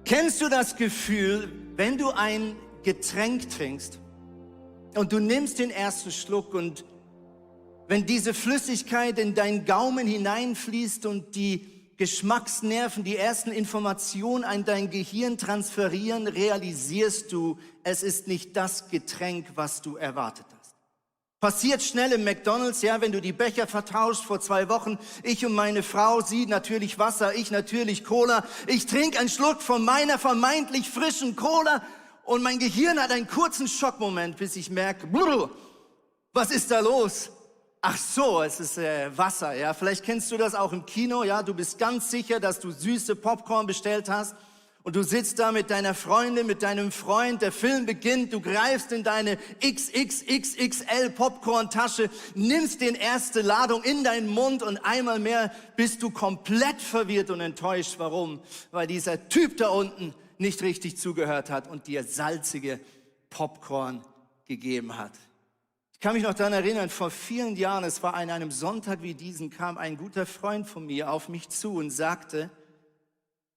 Kennst du das Gefühl, wenn du ein Getränk trinkst und du nimmst den ersten Schluck und wenn diese Flüssigkeit in deinen Gaumen hineinfließt und die Geschmacksnerven die ersten Informationen an dein Gehirn transferieren, realisierst du, es ist nicht das Getränk, was du erwartet hast. Passiert schnell im McDonald's, ja, wenn du die Becher vertauscht vor 2 Wochen. Ich und meine Frau, sie natürlich Wasser, ich natürlich Cola. Ich trinke einen Schluck von meiner vermeintlich frischen Cola und mein Gehirn hat einen kurzen Schockmoment, bis ich merke, was ist da los? Ach so, es ist Wasser, ja. Vielleicht kennst du das auch im Kino, ja. Du bist ganz sicher, dass du süße Popcorn bestellt hast. Und du sitzt da mit deiner Freundin, mit deinem Freund, der Film beginnt, du greifst in deine XXXXL Popcorn-Tasche, nimmst den erste Ladung in deinen Mund und einmal mehr bist du komplett verwirrt und enttäuscht. Warum? Weil dieser Typ da unten nicht richtig zugehört hat und dir salzige Popcorn gegeben hat. Ich kann mich noch daran erinnern, vor vielen Jahren, es war an einem Sonntag wie diesen, kam ein guter Freund von mir auf mich zu und sagte,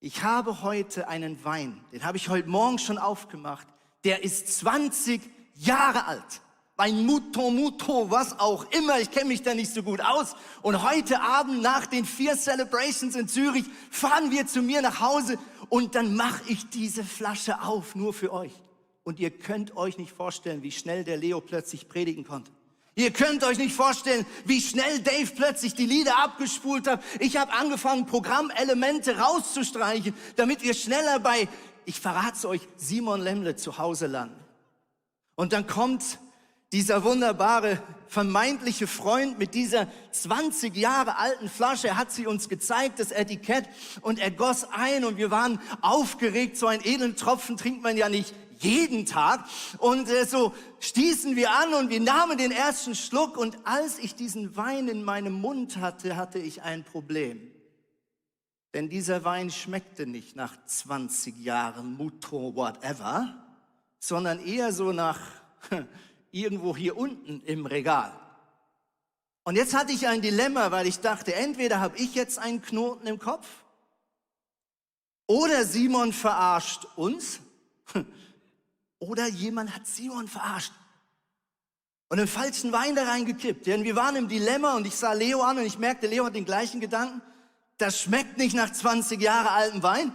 ich habe heute einen Wein, den habe ich heute Morgen schon aufgemacht, der ist 20 Jahre alt. Ein Muto, was auch immer, ich kenne mich da nicht so gut aus. Und heute Abend nach den 4 Celebrations in Zürich fahren wir zu mir nach Hause und dann mache ich diese Flasche auf, nur für euch. Und ihr könnt euch nicht vorstellen, wie schnell der Leo plötzlich predigen konnte. Ihr könnt euch nicht vorstellen, wie schnell Dave plötzlich die Lieder abgespult hat. Ich habe angefangen, Programmelemente rauszustreichen, damit wir schneller bei, ich verrate es euch, Simon Lemle zu Hause landen. Und dann kommt dieser wunderbare, vermeintliche Freund mit dieser 20 Jahre alten Flasche. Er hat sie uns gezeigt, das Etikett, und er goss ein und wir waren aufgeregt. So einen edlen Tropfen trinkt man ja nicht jeden Tag. Und so stießen wir an und wir nahmen den ersten Schluck. Und als ich diesen Wein in meinem Mund hatte, hatte ich ein Problem. Denn dieser Wein schmeckte nicht nach 20 Jahren Muto whatever, sondern eher so nach irgendwo hier unten im Regal. Und jetzt hatte ich ein Dilemma, weil ich dachte, entweder habe ich jetzt einen Knoten im Kopf oder Simon verarscht uns. Oder jemand hat Simon verarscht und den falschen Wein da reingekippt. Denn wir waren im Dilemma und ich sah Leo an und ich merkte, Leo hat den gleichen Gedanken. Das schmeckt nicht nach 20 Jahre altem Wein.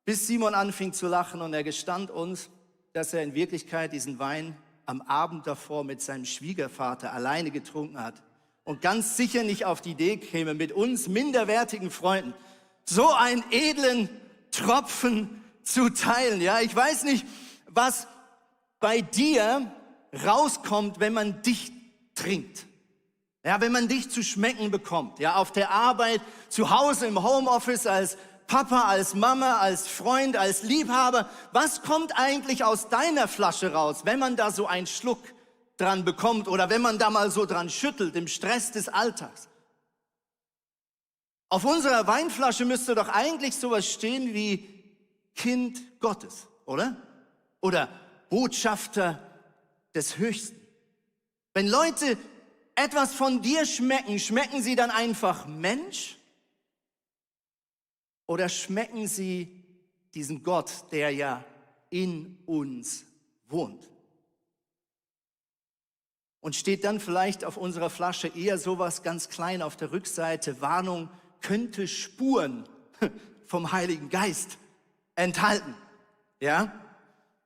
Bis Simon anfing zu lachen und er gestand uns, dass er in Wirklichkeit diesen Wein am Abend davor mit seinem Schwiegervater alleine getrunken hat. Und ganz sicher nicht auf die Idee käme, mit uns minderwertigen Freunden so einen edlen Tropfen zu teilen. Ja, ich weiß nicht, was bei dir rauskommt, wenn man dich trinkt. Ja, wenn man dich zu schmecken bekommt. Ja, auf der Arbeit, zu Hause im Homeoffice, als Papa, als Mama, als Freund, als Liebhaber. Was kommt eigentlich aus deiner Flasche raus, wenn man da so einen Schluck dran bekommt oder wenn man da mal so dran schüttelt im Stress des Alltags? Auf unserer Weinflasche müsste doch eigentlich sowas stehen wie Kind Gottes, oder? Oder Botschafter des Höchsten. Wenn Leute etwas von dir schmecken, schmecken sie dann einfach Mensch? Oder schmecken sie diesen Gott, der ja in uns wohnt? Und steht dann vielleicht auf unserer Flasche eher sowas ganz klein auf der Rückseite, Warnung, könnte Spuren vom Heiligen Geist enthalten. Ja?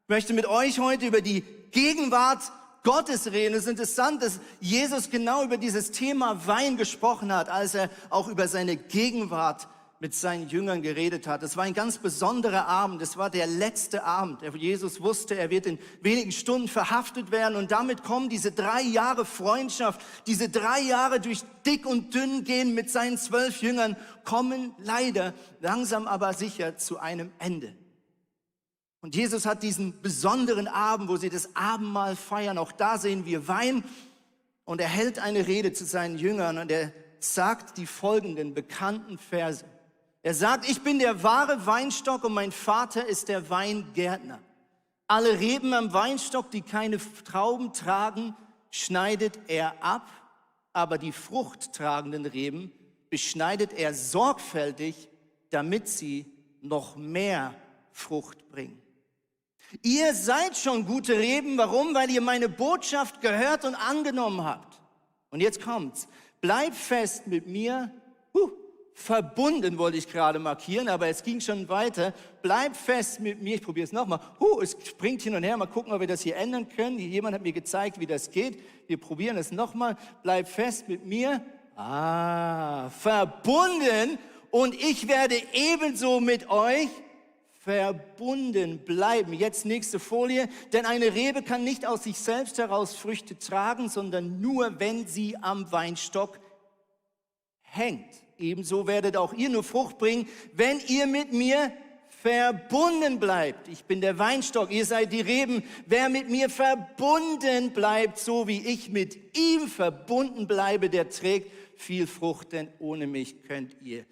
Ich möchte mit euch heute über die Gegenwart Gottes reden. Es ist interessant, dass Jesus genau über dieses Thema Wein gesprochen hat, als er auch über seine Gegenwart mit seinen Jüngern geredet hat. Es war ein ganz besonderer Abend. Es war der letzte Abend. Jesus wusste, er wird in wenigen Stunden verhaftet werden. Und damit kommen diese 3 Jahre Freundschaft, diese 3 Jahre durch dick und dünn gehen mit seinen 12 Jüngern, kommen leider langsam aber sicher zu einem Ende. Und Jesus hat diesen besonderen Abend, wo sie das Abendmahl feiern. Auch da sehen wir Wein. Und er hält eine Rede zu seinen Jüngern und er sagt die folgenden bekannten Verse. Er sagt, ich bin der wahre Weinstock und mein Vater ist der Weingärtner. Alle Reben am Weinstock, die keine Trauben tragen, schneidet er ab, aber die fruchttragenden Reben beschneidet er sorgfältig, damit sie noch mehr Frucht bringen. Ihr seid schon gute Reben. Warum? Weil ihr meine Botschaft gehört und angenommen habt. Und jetzt kommt's. Bleibt fest mit mir. Verbunden wollte ich gerade markieren, aber es ging schon weiter. Bleibt fest mit mir. Ich probiere es nochmal. Es springt hin und her. Mal gucken, ob wir das hier ändern können. Jemand hat mir gezeigt, wie das geht. Wir probieren es nochmal. Bleibt fest mit mir. Verbunden. Und ich werde ebenso mit euch verbunden bleiben. Jetzt nächste Folie. Denn eine Rebe kann nicht aus sich selbst heraus Früchte tragen, sondern nur, wenn sie am Weinstock hängt. Ebenso werdet auch ihr nur Frucht bringen, wenn ihr mit mir verbunden bleibt. Ich bin der Weinstock, ihr seid die Reben. Wer mit mir verbunden bleibt, so wie ich mit ihm verbunden bleibe, der trägt viel Frucht, denn ohne mich könnt ihr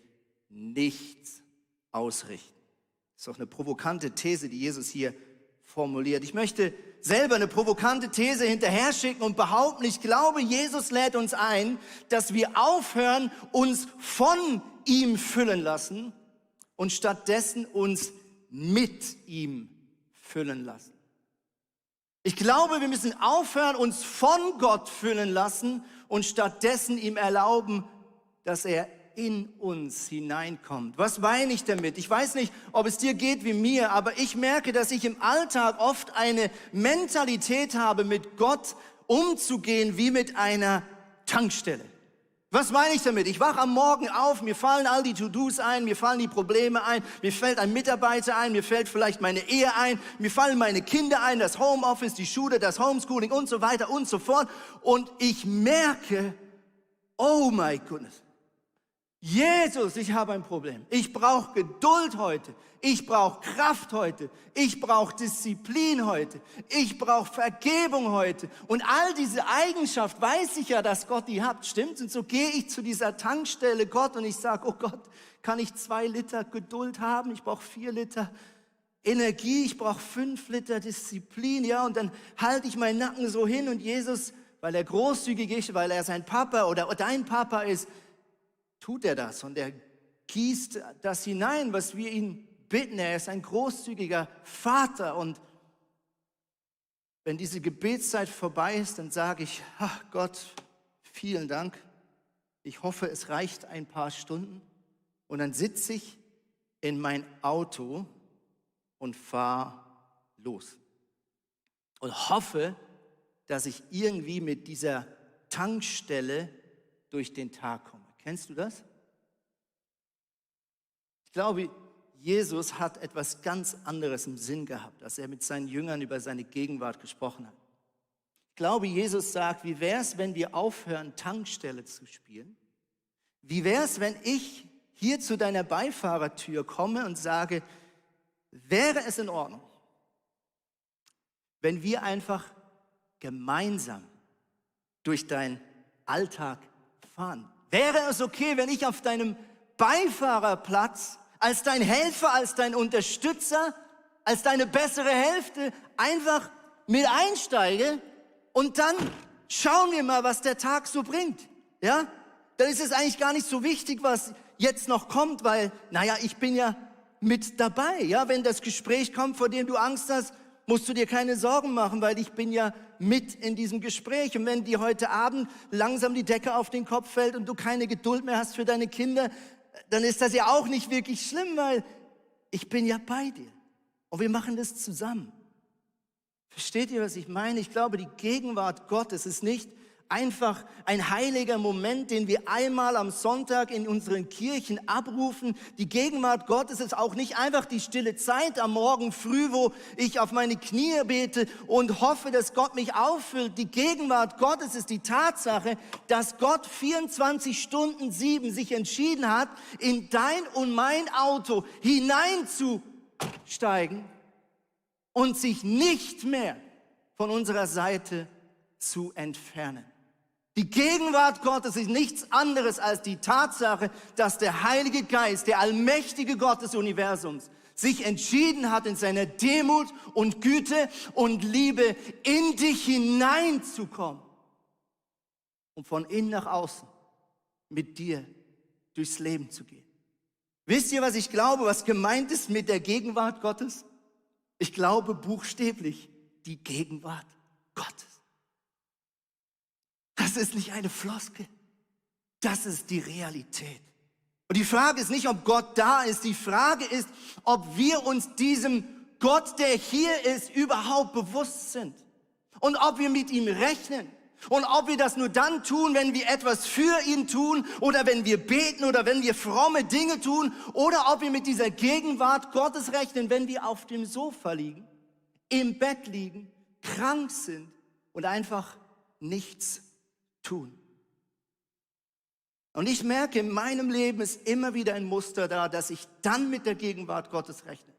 nichts ausrichten. Das ist auch eine provokante These, die Jesus hier formuliert. Ich möchte selber eine provokante These hinterher schicken und behaupten, ich glaube, Jesus lädt uns ein, dass wir aufhören, uns von ihm füllen lassen und stattdessen uns mit ihm füllen lassen. Ich glaube, wir müssen aufhören, uns von Gott füllen lassen und stattdessen ihm erlauben, dass er in uns hineinkommt. Was meine ich damit? Ich weiß nicht, ob es dir geht wie mir, aber ich merke, dass ich im Alltag oft eine Mentalität habe, mit Gott umzugehen wie mit einer Tankstelle. Was meine ich damit? Ich wache am Morgen auf, mir fallen all die To-Dos ein, mir fallen die Probleme ein, mir fällt ein Mitarbeiter ein, mir fällt vielleicht meine Ehe ein, mir fallen meine Kinder ein, das Homeoffice, die Schule, das Homeschooling und so weiter und so fort. Und ich merke, oh my goodness, Jesus, ich habe ein Problem. Ich brauche Geduld heute. Ich brauche Kraft heute. Ich brauche Disziplin heute. Ich brauche Vergebung heute. Und all diese Eigenschaft weiß ich ja, dass Gott die hat, stimmt? Und so gehe ich zu dieser Tankstelle Gott und ich sage, oh Gott, kann ich 2 Liter Geduld haben? Ich brauche 4 Liter Energie. Ich brauche 5 Liter Disziplin. Ja, und dann halte ich meinen Nacken so hin und Jesus, weil er großzügig ist, weil er sein Papa oder dein Papa ist, tut er das und er gießt das hinein, was wir ihn bitten. Er ist ein großzügiger Vater und wenn diese Gebetszeit vorbei ist, dann sage ich, ach Gott, vielen Dank. Ich hoffe, es reicht ein paar Stunden und dann sitze ich in mein Auto und fahre los und hoffe, dass ich irgendwie mit dieser Tankstelle durch den Tag komme. Kennst du das? Ich glaube, Jesus hat etwas ganz anderes im Sinn gehabt, als er mit seinen Jüngern über seine Gegenwart gesprochen hat. Ich glaube, Jesus sagt, wie wäre es, wenn wir aufhören, Tankstelle zu spielen? Wie wäre es, wenn ich hier zu deiner Beifahrertür komme und sage, wäre es in Ordnung, wenn wir einfach gemeinsam durch deinen Alltag fahren? Wäre es okay, wenn ich auf deinem Beifahrerplatz als dein Helfer, als dein Unterstützer, als deine bessere Hälfte einfach mit einsteige und dann schauen wir mal, was der Tag so bringt, ja? Dann ist es eigentlich gar nicht so wichtig, was jetzt noch kommt, weil, ich bin ja mit dabei, ja? Wenn das Gespräch kommt, vor dem du Angst hast, musst du dir keine Sorgen machen, weil ich bin ja mit in diesem Gespräch. Und wenn dir heute Abend langsam die Decke auf den Kopf fällt und du keine Geduld mehr hast für deine Kinder, dann ist das ja auch nicht wirklich schlimm, weil ich bin ja bei dir. Und wir machen das zusammen. Versteht ihr, was ich meine? Ich glaube, die Gegenwart Gottes ist nicht einfach ein heiliger Moment, den wir einmal am Sonntag in unseren Kirchen abrufen. Die Gegenwart Gottes ist auch nicht einfach die stille Zeit am Morgen früh, wo ich auf meine Knie bete und hoffe, dass Gott mich auffüllt. Die Gegenwart Gottes ist die Tatsache, dass Gott 24/7 sich entschieden hat, in dein und mein Auto hineinzusteigen und sich nicht mehr von unserer Seite zu entfernen. Die Gegenwart Gottes ist nichts anderes als die Tatsache, dass der Heilige Geist, der allmächtige Gott des Universums, sich entschieden hat, in seiner Demut und Güte und Liebe in dich hineinzukommen und von innen nach außen mit dir durchs Leben zu gehen. Wisst ihr, was ich glaube, was gemeint ist mit der Gegenwart Gottes? Ich glaube buchstäblich die Gegenwart Gottes. Das ist nicht eine Floskel, das ist die Realität. Und die Frage ist nicht, ob Gott da ist, die Frage ist, ob wir uns diesem Gott, der hier ist, überhaupt bewusst sind und ob wir mit ihm rechnen. Und ob wir das nur dann tun, wenn wir etwas für ihn tun oder wenn wir beten oder wenn wir fromme Dinge tun oder ob wir mit dieser Gegenwart Gottes rechnen, wenn wir auf dem Sofa liegen, im Bett liegen, krank sind und einfach nichts tun. Und ich merke, in meinem Leben ist immer wieder ein Muster da, dass ich dann mit der Gegenwart Gottes rechne,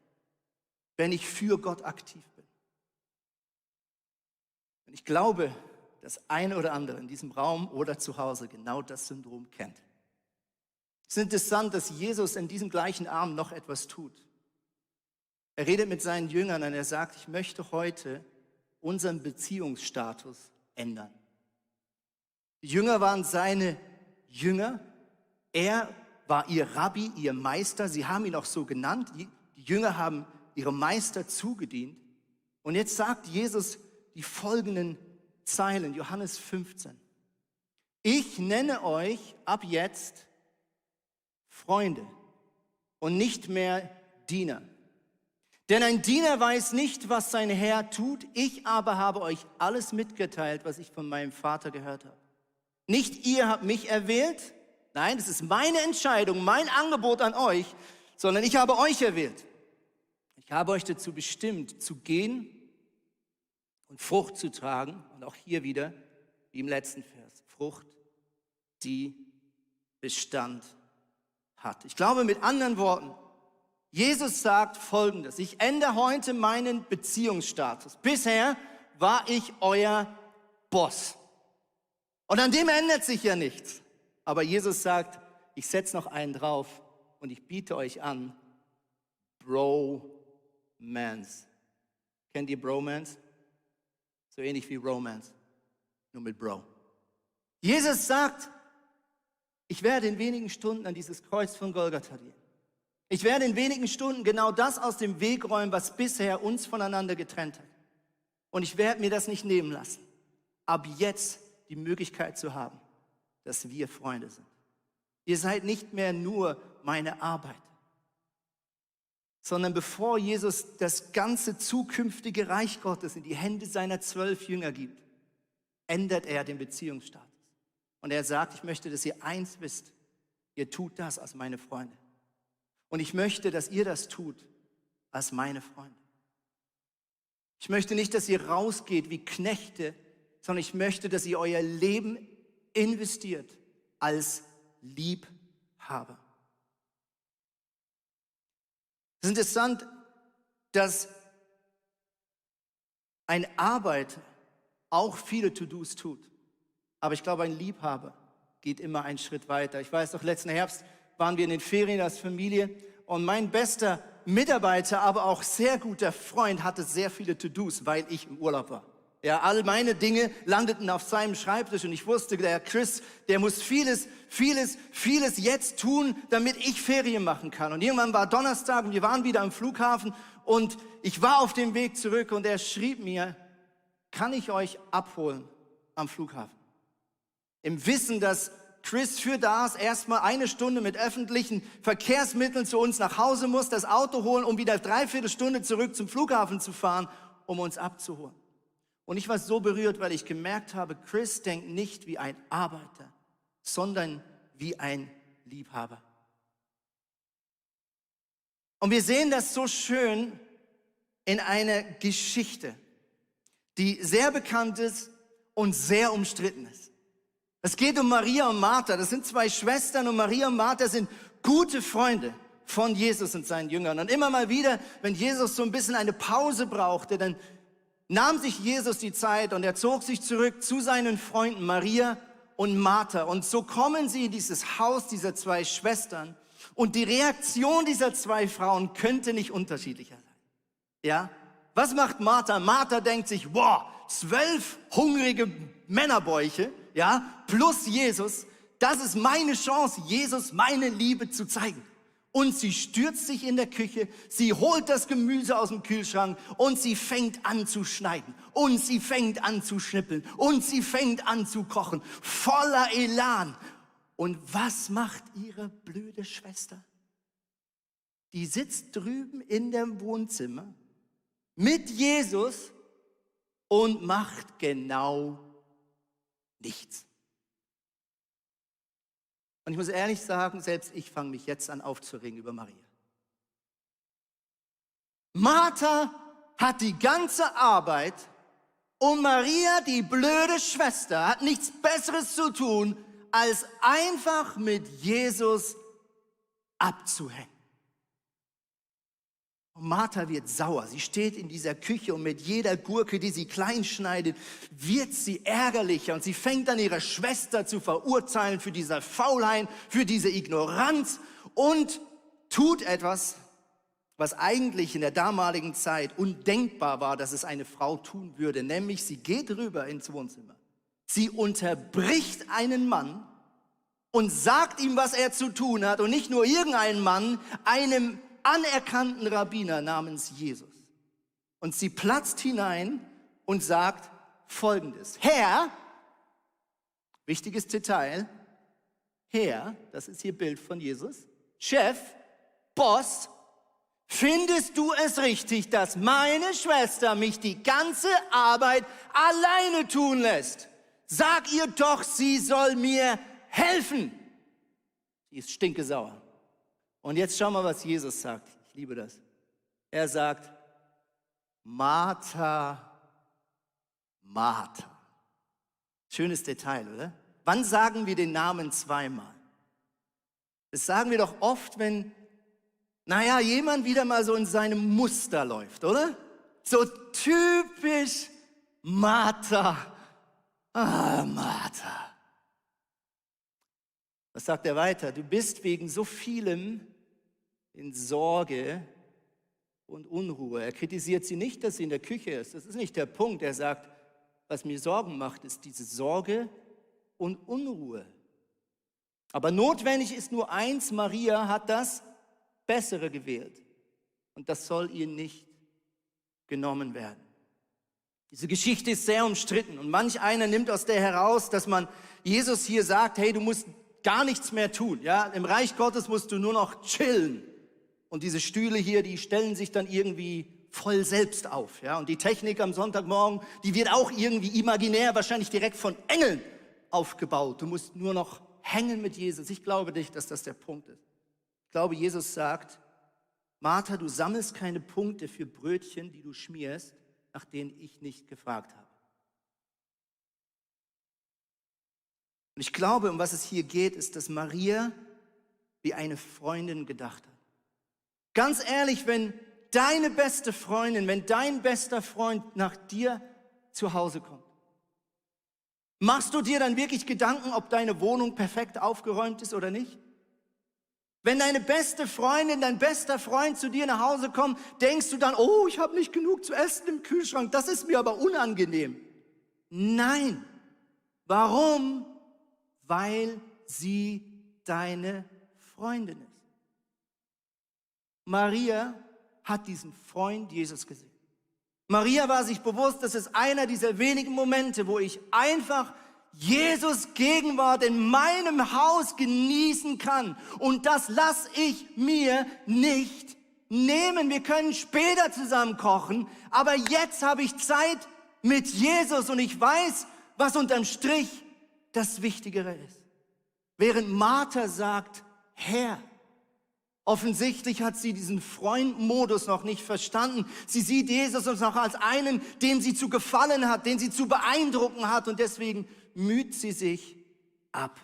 wenn ich für Gott aktiv bin. Und ich glaube, dass eine oder andere in diesem Raum oder zu Hause genau das Syndrom kennt. Es ist interessant, dass Jesus in diesem gleichen Abend noch etwas tut. Er redet mit seinen Jüngern und er sagt, ich möchte heute unseren Beziehungsstatus ändern. Die Jünger waren seine Jünger, er war ihr Rabbi, ihr Meister, sie haben ihn auch so genannt, die Jünger haben ihrem Meister zugedient. Und jetzt sagt Jesus die folgenden Zeilen, Johannes 15. Ich nenne euch ab jetzt Freunde und nicht mehr Diener. Denn ein Diener weiß nicht, was sein Herr tut, ich aber habe euch alles mitgeteilt, was ich von meinem Vater gehört habe. Nicht ihr habt mich erwählt, nein, es ist meine Entscheidung, mein Angebot an euch, sondern ich habe euch erwählt. Ich habe euch dazu bestimmt, zu gehen und Frucht zu tragen. Und auch hier wieder, wie im letzten Vers, Frucht, die Bestand hat. Ich glaube mit anderen Worten, Jesus sagt Folgendes: Ich ändere heute meinen Beziehungsstatus. Bisher war ich euer Boss. Und an dem ändert sich ja nichts. Aber Jesus sagt, ich setze noch einen drauf und ich biete euch an, Bromance. Kennt ihr Bromance? So ähnlich wie Romance, nur mit Bro. Jesus sagt, ich werde in wenigen Stunden an dieses Kreuz von Golgatha gehen. Ich werde in wenigen Stunden genau das aus dem Weg räumen, was bisher uns voneinander getrennt hat. Und ich werde mir das nicht nehmen lassen, ab jetzt die Möglichkeit zu haben, dass wir Freunde sind. Ihr seid nicht mehr nur meine Arbeit, sondern bevor Jesus das ganze zukünftige Reich Gottes in die Hände seiner 12 Jünger gibt, ändert er den Beziehungsstatus. Und er sagt, ich möchte, dass ihr eins wisst, ihr tut das als meine Freunde. Und ich möchte, dass ihr das tut als meine Freunde. Ich möchte nicht, dass ihr rausgeht wie Knechte, sondern ich möchte, dass ihr euer Leben investiert als Liebhaber. Es ist interessant, dass ein Arbeiter auch viele To-Dos tut. Aber ich glaube, ein Liebhaber geht immer einen Schritt weiter. Ich weiß noch, letzten Herbst waren wir in den Ferien als Familie und mein bester Mitarbeiter, aber auch sehr guter Freund hatte sehr viele To-Dos, weil ich im Urlaub war. Ja, all meine Dinge landeten auf seinem Schreibtisch und ich wusste, der Chris, der muss vieles jetzt tun, damit ich Ferien machen kann. Und irgendwann war Donnerstag und wir waren wieder am Flughafen und ich war auf dem Weg zurück und er schrieb mir, kann ich euch abholen am Flughafen? Im Wissen, dass Chris für das erstmal 1 Stunde mit öffentlichen Verkehrsmitteln zu uns nach Hause muss, das Auto holen, um wieder 3/4 Stunde zurück zum Flughafen zu fahren, um uns abzuholen. Und ich war so berührt, weil ich gemerkt habe, Chris denkt nicht wie ein Arbeiter, sondern wie ein Liebhaber. Und wir sehen das so schön in einer Geschichte, die sehr bekannt ist und sehr umstritten ist. Es geht um Maria und Martha. Das sind 2 Schwestern und Maria und Martha sind gute Freunde von Jesus und seinen Jüngern. Und immer mal wieder, wenn Jesus so ein bisschen eine Pause brauchte, dann nahm sich Jesus die Zeit und er zog sich zurück zu seinen Freunden Maria und Martha. Und so kommen sie in dieses Haus dieser 2 Schwestern. Und die Reaktion dieser 2 Frauen könnte nicht unterschiedlicher sein. Ja? Was macht Martha? Martha denkt sich, wow, 12 hungrige Männerbäuche, ja, plus Jesus. Das ist meine Chance, Jesus meine Liebe zu zeigen. Und sie stürzt sich in der Küche, sie holt das Gemüse aus dem Kühlschrank und sie fängt an zu schneiden. Und sie fängt an zu schnippeln. Und sie fängt an zu kochen. Voller Elan. Und was macht ihre blöde Schwester? Die sitzt drüben in dem Wohnzimmer mit Jesus und macht genau nichts. Und ich muss ehrlich sagen, selbst ich fange mich jetzt an aufzuregen über Maria. Martha hat die ganze Arbeit und Maria, die blöde Schwester, hat nichts Besseres zu tun, als einfach mit Jesus abzuhängen. Und Martha wird sauer. Sie steht in dieser Küche und mit jeder Gurke, die sie klein schneidet, wird sie ärgerlicher. Und sie fängt an, ihre Schwester zu verurteilen für diese Faulheit, für diese Ignoranz und tut etwas, was eigentlich in der damaligen Zeit undenkbar war, dass es eine Frau tun würde. Nämlich, sie geht rüber ins Wohnzimmer. Sie unterbricht einen Mann und sagt ihm, was er zu tun hat. Und nicht nur irgendeinen Mann, einem anerkannten Rabbiner namens Jesus. Und sie platzt hinein und sagt Folgendes. Herr, wichtiges Detail, Herr, das ist hier Bild von Jesus, Chef, Boss, findest du es richtig, dass meine Schwester mich die ganze Arbeit alleine tun lässt? Sag ihr doch, sie soll mir helfen. Sie ist stinkesauer. Und jetzt schau mal, was Jesus sagt. Ich liebe das. Er sagt, Martha, Martha. Schönes Detail, oder? Wann sagen wir den Namen zweimal? Das sagen wir doch oft, wenn, jemand wieder mal so in seinem Muster läuft, oder? So typisch Martha. Ah, Martha. Was sagt er weiter? Du bist wegen so vielem in Sorge und Unruhe. Er kritisiert sie nicht, dass sie in der Küche ist. Das ist nicht der Punkt. Er sagt, was mir Sorgen macht, ist diese Sorge und Unruhe. Aber notwendig ist nur eins, Maria hat das Bessere gewählt. Und das soll ihr nicht genommen werden. Diese Geschichte ist sehr umstritten und manch einer nimmt aus der heraus, dass man Jesus hier sagt, hey, du musst gar nichts mehr tun. Ja? Im Reich Gottes musst du nur noch chillen. Und diese Stühle hier, die stellen sich dann irgendwie voll selbst auf. Ja? Und die Technik am Sonntagmorgen, die wird auch irgendwie imaginär, wahrscheinlich direkt von Engeln aufgebaut. Du musst nur noch hängen mit Jesus. Ich glaube nicht, dass das der Punkt ist. Ich glaube, Jesus sagt, Martha, du sammelst keine Punkte für Brötchen, die du schmierst, nach denen ich nicht gefragt habe. Und ich glaube, um was es hier geht, ist, dass Maria wie eine Freundin gedacht hat. Ganz ehrlich, wenn deine beste Freundin, wenn dein bester Freund nach dir zu Hause kommt, machst du dir dann wirklich Gedanken, ob deine Wohnung perfekt aufgeräumt ist oder nicht? Wenn deine beste Freundin, dein bester Freund zu dir nach Hause kommt, denkst du dann, oh, ich habe nicht genug zu essen im Kühlschrank, das ist mir aber unangenehm. Nein. Warum? Weil sie deine Freundin ist. Maria hat diesen Freund Jesus gesehen. Maria war sich bewusst, das ist einer dieser wenigen Momente, wo ich einfach Jesus Gegenwart in meinem Haus genießen kann. Und das lasse ich mir nicht nehmen. Wir können später zusammen kochen, aber jetzt habe ich Zeit mit Jesus und ich weiß, was unterm Strich das Wichtigere ist. Während Martha sagt, Herr, offensichtlich hat sie diesen Freund-Modus noch nicht verstanden. Sie sieht Jesus noch als einen, dem sie zu gefallen hat, den sie zu beeindrucken hat und deswegen müht sie sich ab.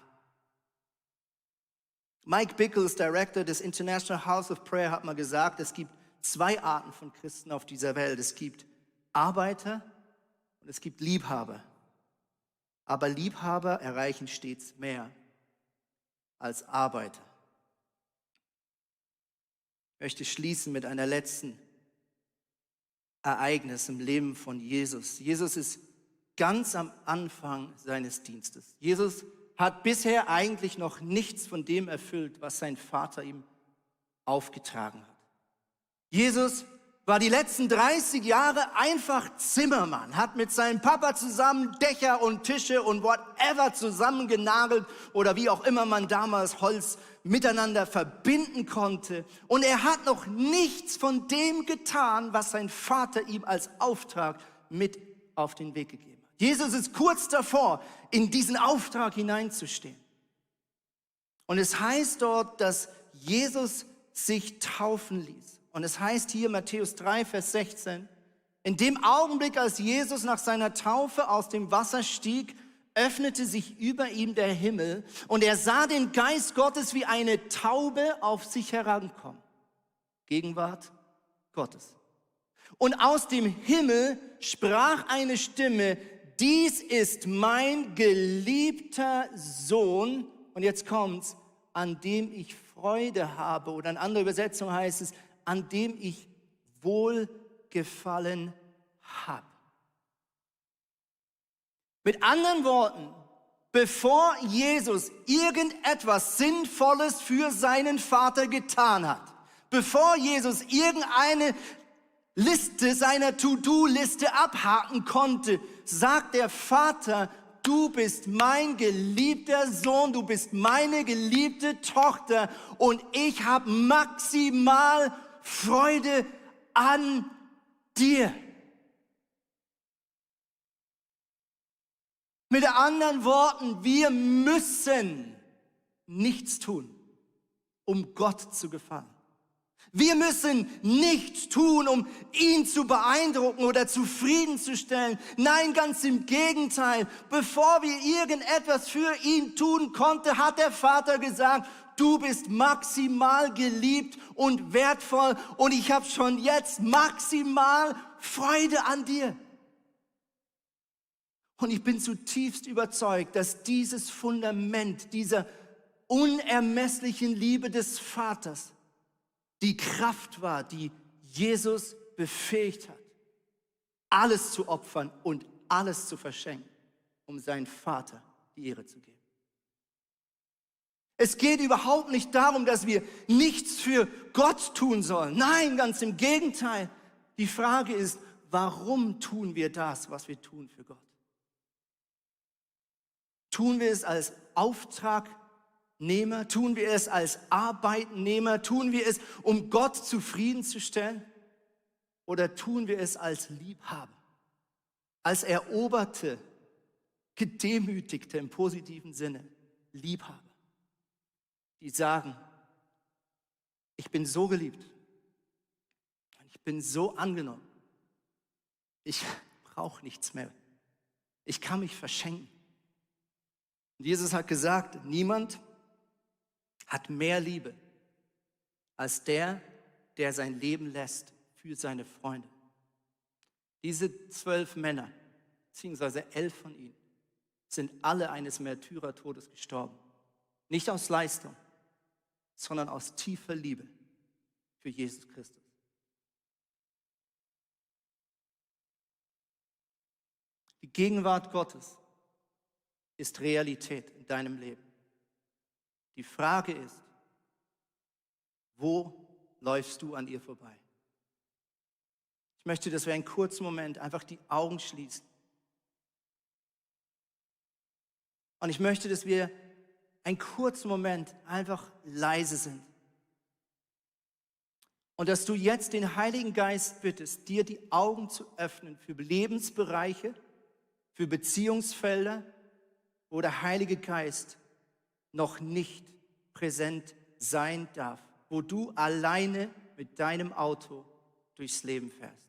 Mike Bickles, Director des International House of Prayer, hat mal gesagt, es gibt zwei Arten von Christen auf dieser Welt. Es gibt Arbeiter und es gibt Liebhaber. Aber Liebhaber erreichen stets mehr als Arbeiter. Ich möchte schließen mit einer letzten Ereignis im Leben von Jesus. Jesus ist ganz am Anfang seines Dienstes. Jesus hat bisher eigentlich noch nichts von dem erfüllt, was sein Vater ihm aufgetragen hat. Jesus war die letzten 30 Jahre einfach Zimmermann, hat mit seinem Papa zusammen Dächer und Tische und whatever zusammengenagelt oder wie auch immer man damals Holz miteinander verbinden konnte. Und er hat noch nichts von dem getan, was sein Vater ihm als Auftrag mit auf den Weg gegeben hat. Jesus ist kurz davor, in diesen Auftrag hineinzustehen. Und es heißt dort, dass Jesus sich taufen ließ. Und es heißt hier, Matthäus 3, Vers 16, in dem Augenblick, als Jesus nach seiner Taufe aus dem Wasser stieg, öffnete sich über ihm der Himmel und er sah den Geist Gottes wie eine Taube auf sich herankommen. Gegenwart Gottes. Und aus dem Himmel sprach eine Stimme, dies ist mein geliebter Sohn, und jetzt kommt's, an dem ich Freude habe, oder in anderer Übersetzung heißt es, an dem ich Wohlgefallen habe. Mit anderen Worten, bevor Jesus irgendetwas Sinnvolles für seinen Vater getan hat, bevor Jesus irgendeine Liste seiner To-Do-Liste abhaken konnte, sagt der Vater, du bist mein geliebter Sohn, du bist meine geliebte Tochter und ich habe maximal Freude an dir. Mit anderen Worten, wir müssen nichts tun, um Gott zu gefallen. Wir müssen nichts tun, um ihn zu beeindrucken oder zufriedenzustellen. Nein, ganz im Gegenteil. Bevor wir irgendetwas für ihn tun konnten, hat der Vater gesagt, du bist maximal geliebt und wertvoll und ich habe schon jetzt maximal Freude an dir. Und ich bin zutiefst überzeugt, dass dieses Fundament dieser unermesslichen Liebe des Vaters die Kraft war, die Jesus befähigt hat, alles zu opfern und alles zu verschenken, um seinem Vater die Ehre zu geben. Es geht überhaupt nicht darum, dass wir nichts für Gott tun sollen. Nein, ganz im Gegenteil. Die Frage ist, warum tun wir das, was wir tun für Gott? Tun wir es als Auftragnehmer? Tun wir es als Arbeitnehmer? Tun wir es, um Gott zufriedenzustellen? Oder tun wir es als Liebhaber? Als eroberte, gedemütigte im positiven Sinne Liebhaber? Die sagen, ich bin so geliebt, ich bin so angenommen, ich brauche nichts mehr, ich kann mich verschenken. Und Jesus hat gesagt, niemand hat mehr Liebe als der, der sein Leben lässt für seine Freunde. Diese 12 Männer, beziehungsweise 11 von ihnen, sind alle eines Märtyrertodes gestorben. Nicht aus Leistung, sondern aus tiefer Liebe für Jesus Christus. Die Gegenwart Gottes ist Realität in deinem Leben. Die Frage ist, wo läufst du an ihr vorbei? Ich möchte, dass wir einen kurzen Moment einfach die Augen schließen. Und ich möchte, dass wir einen kurzen Moment einfach leise sind. Und dass du jetzt den Heiligen Geist bittest, dir die Augen zu öffnen für Lebensbereiche, für Beziehungsfelder, wo der Heilige Geist noch nicht präsent sein darf, wo du alleine mit deinem Auto durchs Leben fährst.